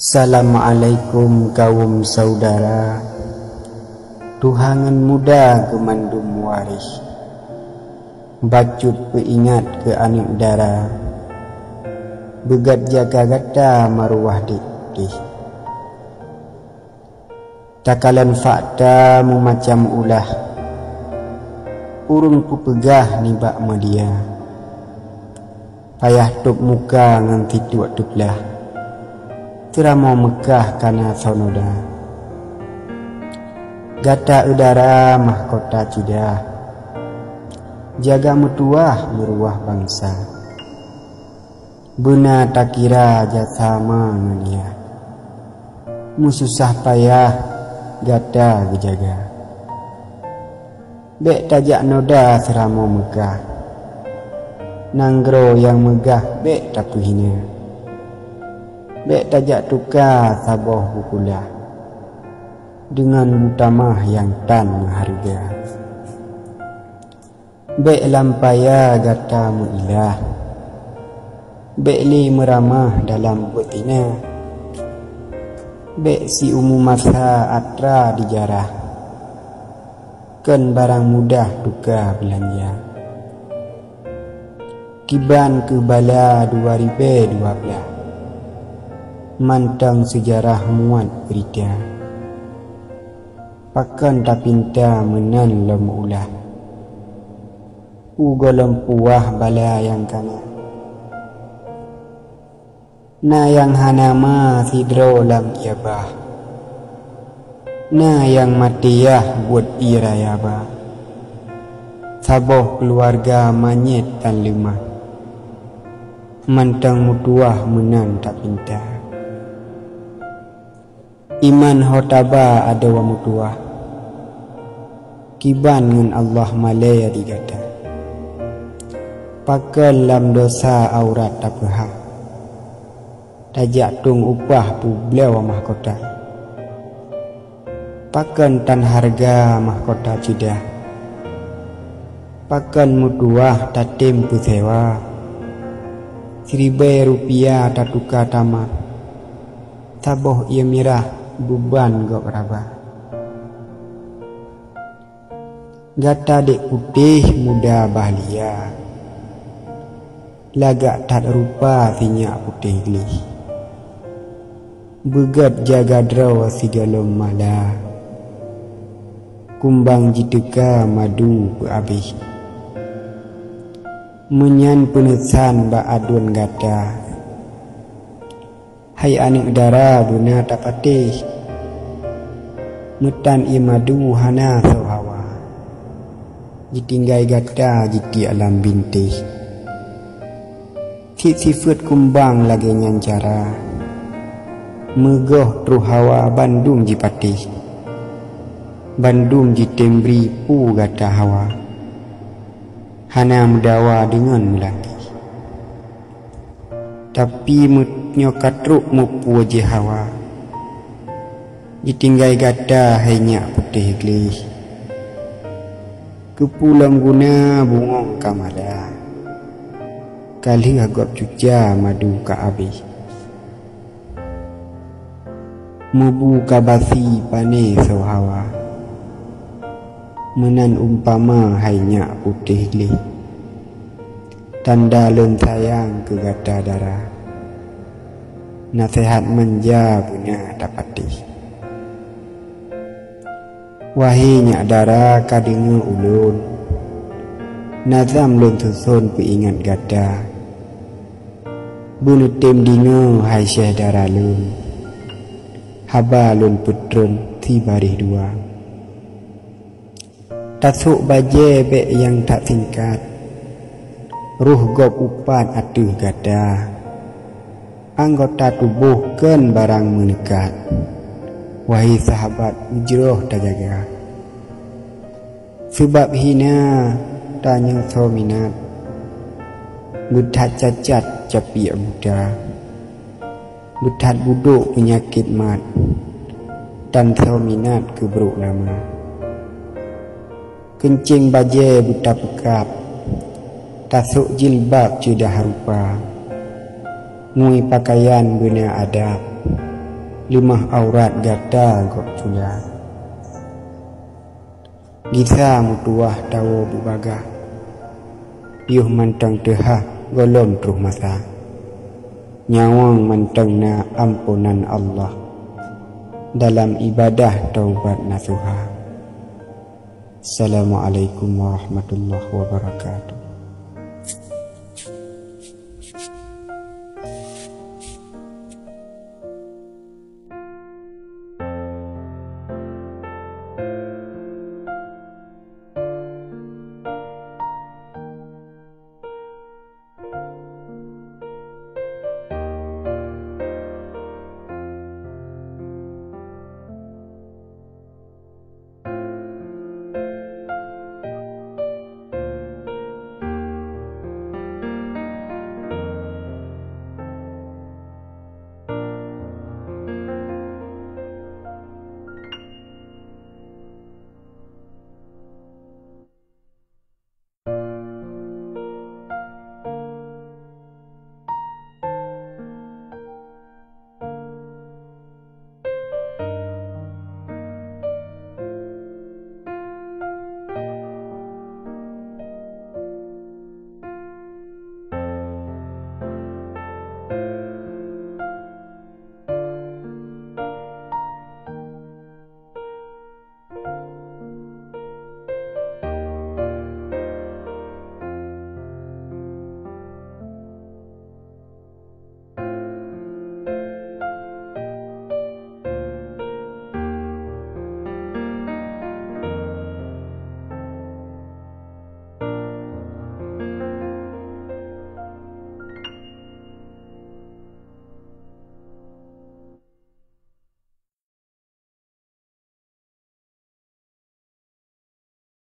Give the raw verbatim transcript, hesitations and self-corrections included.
Assalamualaikum kawöm saudara. Tuha ngon muda geumandum waréh. Bacut peuingat keu aneuk dara. Beugöt jaga gata maruwah dék putéh. Takalon fakta meumacam ulah. Ureuëng peupeugah nibak media. Payah tôb muka ngon situek teuplah. Teuramoe Meukah kana soe noda. Gata udara mahkota ceudah. Jaga meutuwah meuruwah bansa. Beuna takira jasa ma ngon yah. Meususah payah gata geujaga. Bék tajak noda seuramoe Meukah. Nanggroe nyang meugah bék tapeuhina. Bék tajak tuka saboh bukulah deungon butamah nyang tan meuhareuga. Bék lam paya gata meuilah. Bék lé meuramah dalam beuet inan. Bék siumu masa atra dijarah. Kon barang mudah tuka beulanja. Kiban keu bala dua ribée dua blaih. Mantong seujarah muat beurita. Pakon tapinta meunan lom ulah. U gohlom puwah bala nyang kana. Na nyang hana ma sidroe lam ié bah. Na nyang maté yah buet ié raya ba. Saboh keuluwarga manyét tan leumah. Mantong meutuwah meunan tapinta. Iman ho taba adoe meutuwah. Kiban ngon Allah malée di gata. Pakon lam dosa aurat tapeuhah. Tajak tueng upah peubloe mahkota. Pakon tan hareuga mahkota ceudah. Pakon meutuwah tatem peusewa. Siribée rupiah tatuka tamah. Saboh ié mirah beuban gob raba. Gata dék putéh muda bah lia. Lagak that rupa sinyak putéh gleh. Beugöt jaga droe sigohlom mala. Kumbang jiteuka madu peuabéh. Meunyan peuneusan bak aduen gata. Hai aneuk dara beuna tapatéh. Meutan ié madu hana soe hawa. Jitinggai gata jitiek lam bintéh. Cit sifeuet kumbang lagée nyan cara. Meugoh troh hawa bandum jipatéh. Bandum jitem bri peue gata hawa. Hana meudawa deungon meulangéh. Tapi meunyoe ka trok muphom jih hawa, jitinggai gata hai nyak putéh gleh. Keupeue lom guna bungöng ka mala, ka lheueh gob cuca madu ka abéh. Meubu ka basi pané soe hawa, meunan umpama hai nyak putéh gleh. Tanda lôn sayang keu gata dara, naseuhat manja beuna tapatéh. Wahé nyak dara ka deungoe ulôn, nazam lôn suson peuingat gata. Beuneutem deungoe hai syeh dara lôn, haba lôn peutrön sibareh dua. Tasok bajée bék nyang that singkat, roh gob upat ateueh gata. Anggota tuboh kon barang meuneukat, wahé sahabat meujroh tajaga. Seubab hina tanyoe soe minat, beuthat cacat capiek buta. Beuthat budok peunyakét mat, tan soe minat keu brok nama. Keuncéng bajée beutapeukab, tasok jilbab ceudah rupa, ngui peukayan beuna adab. Leumah aurat gata gob cula. Gisa meutuwah tawoe beubagaih, yoh mantong teuhah gohlom troh masa. Nyawöng mantong na amponan Allah, dalam ibadah taubat nasuha. Assalamualaikum warahmatullahi wabarakatuh.